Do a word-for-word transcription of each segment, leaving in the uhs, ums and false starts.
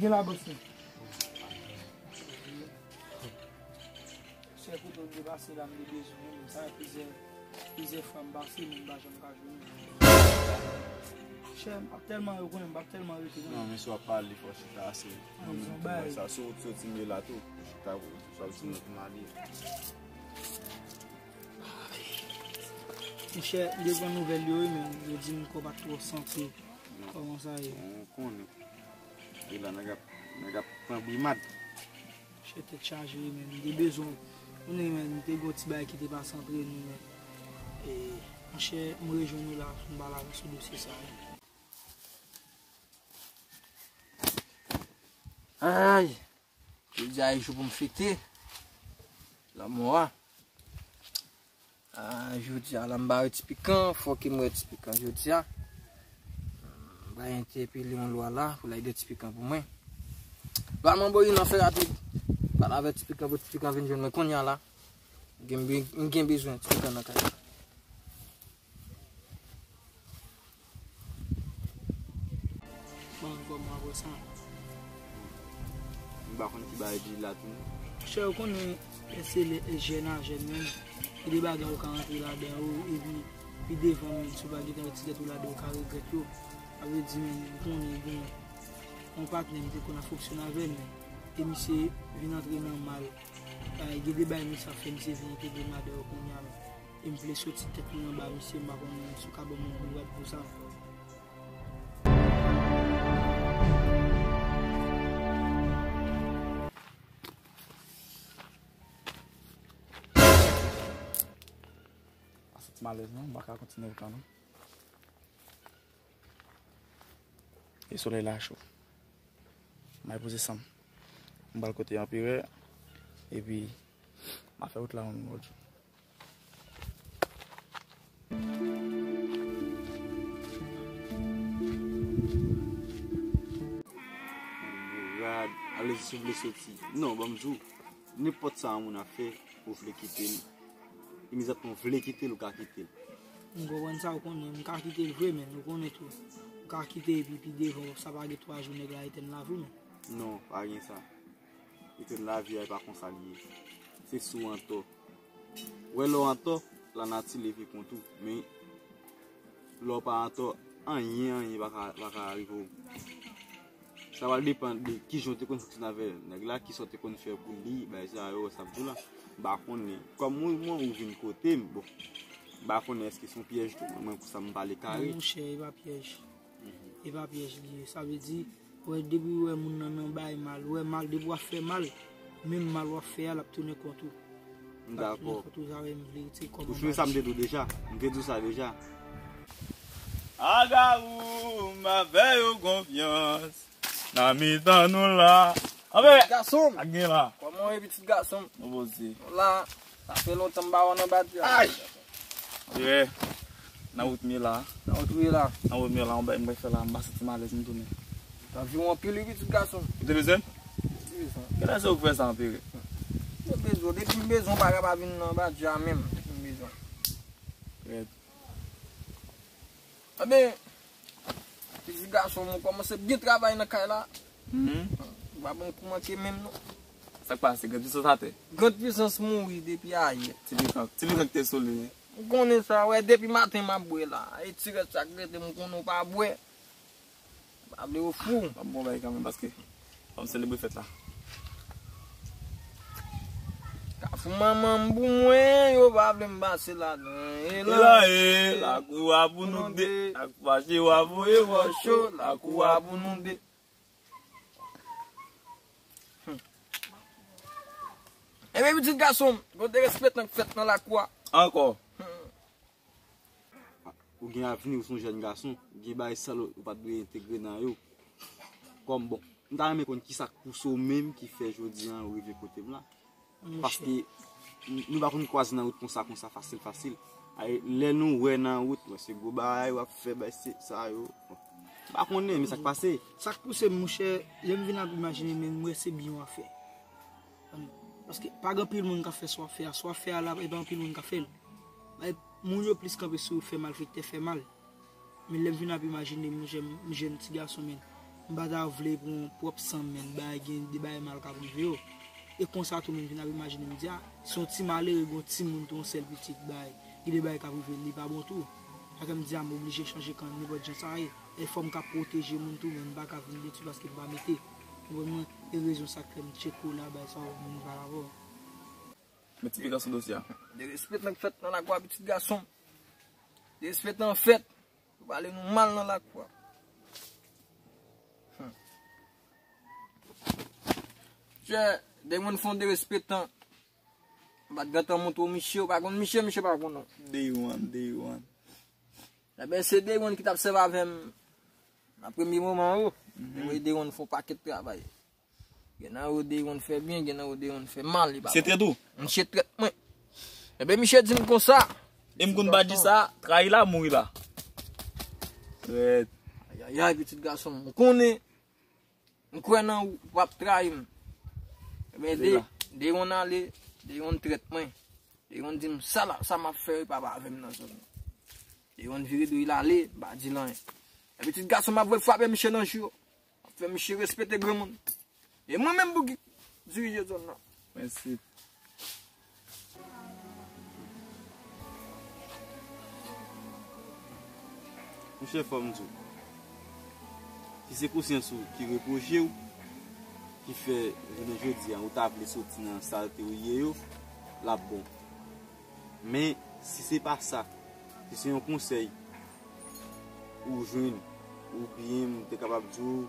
La, bòs mwen. Sèl kote w depase la, m te bezwen ou menm. Sa fè plizyè, plizyè fwa m pase, men m pa janm ka jwenn ou. Chè, m p ap tèlman, ou konnen, m p ap tèlman rete, non. Non, men si w ap pale, fò chita ase. Mwen menm tou, mwen sa, si w soti m ye la tou, chita, si w ap di mwen pou m ale. Monchè, m te pran nouvèl yo, wi, men yo di m kò pa t twò santi. Kòman sa ye? Bon, ou konnen. E la, nèg ap, nèg ap pran brimad. Monchè, tèt chaje, wi, men m te bezwen w. Ou konnen, men, m te gon ti bagay ki te pase antre nou, men. E, monchè, m rejwenn ou la, m pale avè w sou dosye sa, wi. Ay! Jodi a e jou pou m fete. Lanmò a. Ah, jodi a la m ba yo ti pikan, fòk m wè ti pikan jodi a. M bay entèpele yon lwa la pou l ede ti pikan pou mwen. Lwa m anvoye nan fè rapid. Pale avè ti pikan pou ti pikan vin jwenn mwen kounye a la. M gen, m gen bezwen ti pikan nan kay la. Bon, kòman apre sa? M pa konn ki bagay di la tou non. Chè, ou konnen lè se lè jèn a jèn menm, gen de bagay ou ka rantre ladan yo, epi pi devan menm, si w pa gentan retire tèt ou ladan, ou ka regrèt yo. Sa vle di menm, ou konnen gen yon patnè m te konn ap fonksyone avè l, men, e misye vin antre nan mal. Ay, gen de bagay misye ap fè, misye vin entegre m ladan yo kounye a, men. E m vle soti tèt mwen anba misye, m pa konn si w ka ban m yon rad pou sa. Pa santi m alèz non, m pa ka kontinye konsa non. E solèy la cho. M al poze san m. M pral kote anperè, epi m a fè wout la yon lòt jou. Rad, alèz si w vle soti. Non, ban m di w, nenpòt sa yon moun ap fè, ou vle kite l. Imedyatman w vle kite l, ou ka kite l. M konprann sa, ou konnen, m ka kite l vre, men ou konnen tou. Ou ka kite epi pi devan, sa pa gen twa jou nèg la etèn lavi w, men. Non, pa gen sa. Etèn lavi a, e pa konsa l ye. Se si w antò. Ou wè lè w antò, lanati leve kont ou. Men, lè w pa antò, anyen, anyen pa ka, pa ka rive w. Sa va depann de kijan w te konn fonksyone avè nèg la, kisa w te konn fè pou li, bagay sa yo, sa m di w la. M pa konnen. Kòm ou, mwen, ou vin kote m, bon. M pa konnen èske se yon pyèj tou, mwen, konsa m pale kare. Non, monchè, e pa pyèj. E pa pyèj li ye. Sa vle di, wè, depi w wè moun nan nan bay mal, wè mal, depi w ap fè mal, menm mal w ap fè a, l ap tounen kont ou. Dakò. Ou swiv sa m te di w deja? M te di w sa deja. Agawou, m ap fè yo konfyans. Nan mitan nou la. Anben, gason m. Ak gen la. Kòman w ye, pitit gason m? Nou poze. Nou la, sa fè lontan m pa wè w nan bati a. Ay! Frè, nan wout m ye la. Nan wout ou ye la? Nan wout m ye la, yon bagay m bay fè la, m pa santi m alèz, m tounen. Tanpri w anpil wi, pitit gason. Ou te bezwen m? Ou te bezwen m. Kilè se ou k fè sa, anperè? Ou te bezwen, depi m bezwen w, pa ka pa vin nan bati a menm, depi m bezwen w. Rèd. Anben, pitit gason m, ou kòmanse byen travay nan kay la. Mhm. Ou pa ban m kou manke menm, non. Sa k pase? Grand Puissance atè? Grand Puissance mouri depi ayè. Ti pikan, ti pikan ki te sou li. Ou konnen sa, wè, depi maten m ap bwè la. E ti rès sa k rete, m konnen w pa bwè. M pa vle w fou. M ap bon bagay kanmenm, paske fò m selebre fèt la. Kafou manman m pou mwen, yo pa vle m pase ladan. E la e, lakou a pou nou de. Ak fache w a voye wòch yo, lakou a pou nou de. Ebyen, pitit gason m, kote respè tank fèt nan lakou a. Ankò. Ou gen avni, ou se yon jèn gason, gen bagay sal ou pa t dwe entegre nan yo. Kòm, bon, m ta renmen konn kisa k pouse w menm ki fè jodi a ou rive kote m la. Paske n-, nou pa konn kwaze nan wout konsa, konsa, fasil, fasil. Ay, lè nou wè nan wout, wè se gwo bagay w ap fè, bay se sa yo. Bon, m pa konnen, men sa k pase. Sa k pouse m, monchè, lè m vin ap imajine, men m wè se byen w ap fè. Paske pa gen anpil moun k ap fè sa w ap fè a, sa w ap fè a la, e pa anpil moun k ap fè l. Bay moun yo plis kanpe sou fè malfektè fè mal. Men lè m vin ap imajine, m jèn, m jèn ti gason, men M pa ta vle pran pwòp san m, men bagay, gen de bagay mal k ap rive yo. E konsa tou, moun vin ap imajine m di, a, se yon ti malere, gen yon timoun tou, yon sèl pitit, bagay, gen de bagay k ap rive l, li pa bon tou. Sa fè m di, a, m oblije chanje kan nenpòt jan sa ye. E fò m ka pwoteje moun tou, men m pa ka vin detwi paske m pa mete. Ou konprann mwen? E rezon sa k fè m tcheke w la, bagay sa yo, moun pale avè w. Men ti pikan sou dosye a. Derespektan k fèt nan lakou a, pitit gason m. Derespektan fèt. Yo pale nou mal nan lakou a. Hmm. Chè, de moun fè w derespektan. M pa t gentan montre w misye, ou pa konn misye, misye pa konn ou. Day one, day one. Ebyen, se day one ki t ap sèvi avè m nan premye moman yo. Mhm. Mwen day one fè yon pakèt travay. Gen nan yo day one fè byen, gen nan yo day one fè mal, li pa bon. Se trèt ou? Misye trèt mwen. Ebyen, misye di m konsa. E m konn pa di sa, trayi la, mouri la. Trèt. Ayayay, pitit gason m, m konnen. M kwè nan ou, w ap trayi m. Ebyen, day one ale, day one trèt mwen. Day one di m, sa la, sa m ap fè, e pa avè m nan zòn nan. Day one vire do l ale, m pa di l anyen. E pitit gason m ap voye frape misye nan jou yo. M ap fè misye respekte granmoun. E mwen menm pou ki dirije zòn nan. Mèsi. Monchè, fò m di w, si se konsyans ou ki repwoche w, ki fè jounen jodi a ou ta vle soti nan salte ou ye yo, l ap bon. Men, si se pa sa, si se yon konsèy ou jwenn, oubyen m te kapab di w,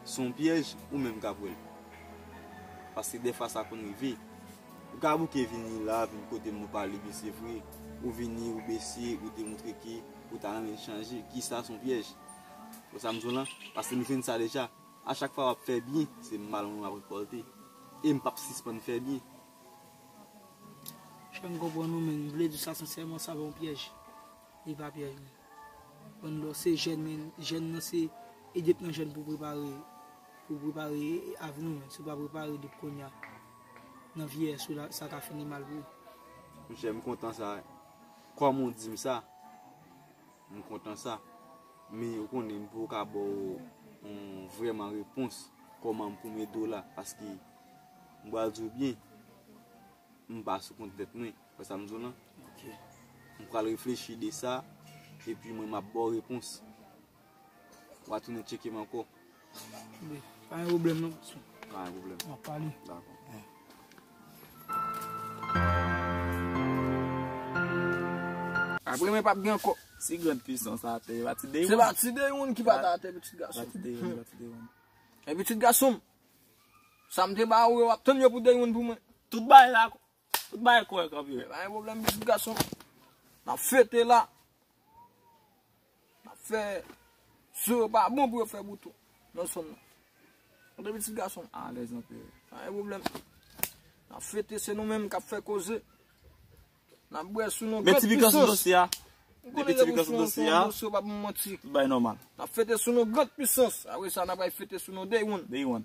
se yon pyèj, ou menm k ap wè l. Paske dèfwa sa konn rive. Ou ka bouke vini la, vin kote m, nou pale byen, se vre. Ou vini, ou bese, ou demontre ke ou ta renmen chanje. Kisa se yon pyèj? Wè sa m di w lan? Paske m jwenn sa deja. A chak fwa w ap fè byen, se mal mwen w ap rekòlte. E m p ap sispann fè byen. Chè, m konprann ou, men m vle di w sa sensèman, sa pa yon pyèj. Li pa pyèj, non. Bon, lò se jèn, men jèn nan se ede nan jèn pou prepare, pou prepare avni w, men si w pa prepare depi kounye a, nan vyeyès ou la, sa ka fini mal pou ou. Monchè, m kontan sa. Kòman w di m sa, m kontan sa. Men ou konnen m poko ka ba w yon vrèman repons kòman m pou m ede w la, paske m pral di w byen, m pa sou kont tèt mwen. Wè sa m di w lan? Ok. M pral reflechi de sa, epi mwen m ap ba w repons. W a tounen tcheke m ankò. Wi, pa gen pwoblèm non. Pa gen pwoblèm. M ap pale. Dakò. Apre mwen p ap gen ankò. Si grand puissance atè, e pa ti Day One. Se pa ti Day One ki pa ta atè, pitit gason. E pa ti Day One, e pa ti Day One. E pitit gason m, sa m te ba ou yo, w ap tann yo pou Day One pou mwen. Tout bagay la, tout bagay kòrèk anpil. Pa gen pwoblèm, pitit gason. N ap fete la. N ap fè, si yo pa bon pou yo fè bouton nan zòn nan. Tande pitit gason. Alèz anpil. Pa gen pwoblèm. N ap fete, se nou menm k ap fè koze. N ap bwè sou non grand puissance. Men ti pikan sou dosye a. Men ti pikan sou dosye a. Dosye pa pou manti. Tout bagay nòmal. N ap fete sou non grand puissance. Apre sa, n ap al fete sou non Day One. Day One.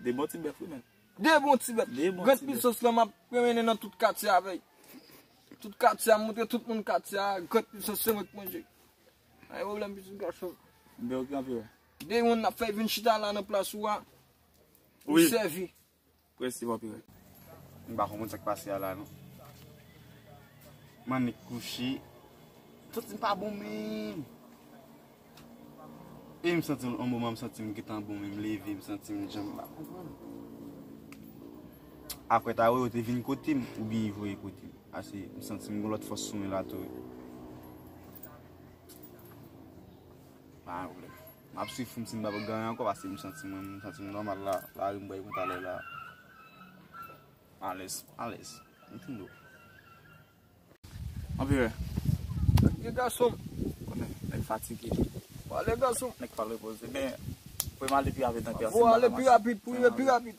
De bon ti bèf, wi, men. De bon ti bèf. De bon ti bèf. Grand puissance lan, m ap pwomennen nan tout katye avè l. Tout katye a, montre tout moun katye a, grand puissance se mwen k manje. Pa gen pwoblèm, pitit gason. Ben, ok, anpil. Day One, n ap fè vin chita la nan plas ou a. Ou sèvi. Prèske, anpil. M pa konprann sa k pase a la, non. M annik kouche. Santi m pa bon menm. E m santi m, yon moman m santi m gentan bon, men m leve, m santi m djanm, m pa konprann. Apre ta, yo te vin kote m, oubyen yo voye kote m. Ase, m santi m gon lòt fòs sou mwen la tou. Pa gen pwoblèm. M ap swiv pou m si m pa gen anyen ankò, paske m santi mwen, m santi m nòmal la. Lari m bwè yon talè la. Alèz, alèz. M fin dou. Anpil. Gen gason. Konnen, nèg fatige. Pale gason. Nèg pa repoze. Men, pou m ale pi rapid nan klas. Pou ale pi rapid, pou rive pi rapid.